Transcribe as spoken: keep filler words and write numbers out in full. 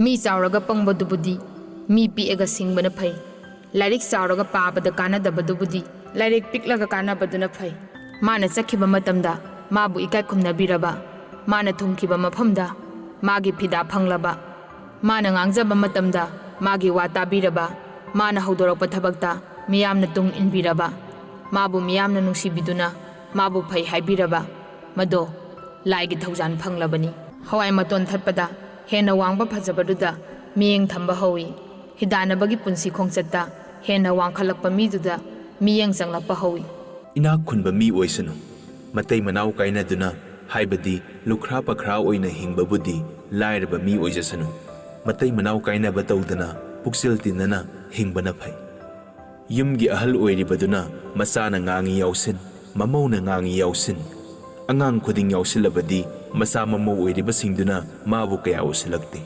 ꯃꯤ ꯆꯥꯎꯔꯒ ꯄꯪꯕꯗꯨꯕꯨꯗꯤ ꯃꯤ ꯄꯤꯛꯑꯒ ꯁꯤꯡꯕꯅ ꯐꯩ꯫ ꯂꯥꯏꯔꯤꯛ ꯆꯥꯎꯔꯒ ꯄꯥꯕꯗ ꯀꯥꯟꯅꯗꯕꯗꯨꯕꯨꯗꯤ ꯂꯥꯏꯔꯤꯛ ꯄꯤꯛꯂꯒ ꯀꯥꯟꯅꯕꯗꯨꯅ ꯐꯩ꯫ ꯃꯥꯅ ꯆꯠꯈꯤꯕ ꯃꯇꯝꯗ ꯃꯥꯕꯨ ꯏꯀꯥꯏ ꯈꯨꯝꯅꯕꯤꯔꯕ, ꯃꯥꯅ ꯊꯨꯡꯈꯤꯕ ꯃꯐꯝꯗ ꯃꯥꯒꯤ ꯐꯤꯗꯥ ꯐꯪꯂꯕ, ꯃꯥꯅ ꯉꯥꯡꯖꯕ ꯃꯇꯝꯗ ꯃꯥꯒꯤ ꯋꯥ ꯇꯥꯕꯤꯔꯕ, ꯃꯥꯅ ꯍꯧꯗꯣꯔꯛꯄ ꯊꯕꯛꯇ ꯃꯤꯌꯥꯝꯅ ꯇꯨꯡ ꯏꯟꯕꯤꯔꯕ, ꯃꯥꯕꯨ ꯃꯤꯌꯥꯝꯅ ꯅꯨꯡꯁꯤꯕꯤꯗꯨꯅ ꯃꯥꯕꯨ ꯐꯩ ꯍꯥꯏꯕꯤꯔꯕ, ꯃꯗꯣ ꯂꯥꯏꯒꯤ ꯊꯧꯖꯥꯜ ꯐꯪꯂꯕꯅꯤ꯫ ꯍꯋꯥꯏ ꯃꯇꯣꯟ ꯊꯠꯄꯗ ꯍꯦꯟꯅ ꯋꯥꯡꯕ ꯐꯖꯕꯗꯨꯗ ꯃꯤꯠꯌꯦꯡ ꯊꯝꯕ ꯍꯧꯏ꯫ ꯍꯤꯗꯥꯟꯅꯕꯒꯤ ꯄꯨꯟꯁꯤ ꯈꯣꯡꯆꯠꯇ ꯍꯦꯟꯅ ꯋꯥꯡꯈꯠꯂꯛꯄ ꯃꯤꯗꯨꯗ ꯃꯤꯠꯌꯦꯡ ꯆꯪꯂꯛꯄ ꯍꯧꯏ꯫ ꯏꯅꯥꯛ ꯈꯨꯟꯕ ꯃꯤ ꯑꯣꯏꯁꯅꯨ, ꯃꯇꯩ ꯃꯅꯥꯎ ꯀꯥꯏꯅꯗꯨꯅ, ꯍꯥꯏꯕꯗꯤ ꯂꯨꯈ꯭ꯔꯥ ꯄꯈ꯭ꯔꯥ ꯑꯣꯏꯅ ꯍꯤꯡꯕꯕꯨꯗꯤ ꯂꯥꯏꯔꯕ ꯃꯤ ꯑꯣꯏꯖꯁꯅꯨ, ꯃꯇꯩ ꯃꯅꯥꯎ ꯀꯥꯏꯅꯕ ꯇꯧꯗꯅ ꯄꯨꯛꯆꯦꯜ ꯇꯤꯟꯅꯅ ꯍꯤꯡꯕꯅ ꯐꯩ꯫ ꯌꯨꯝꯒꯤ ꯑꯍꯜ ꯑꯣꯏꯔꯤꯕꯗꯨꯅ ꯃꯆꯥꯅ ꯉꯥꯡꯉꯤ ꯌꯥꯎꯁꯤꯟ, ꯃꯃꯧꯅ ꯉꯥꯡꯉꯤ ꯌꯥꯎꯁꯤꯟ, ꯑꯉꯥꯡ ꯈꯨꯗꯤꯡ ꯌꯥꯎꯁꯤꯜꯂꯕꯗꯤ ꯃꯆꯥ ꯃꯃꯧ ꯑꯣꯏꯔꯤꯕꯁꯤꯡꯗꯨꯅ ꯃꯥꯕꯨ ꯀꯌꯥ ꯎꯁꯤꯜꯂꯛꯇꯦ꯫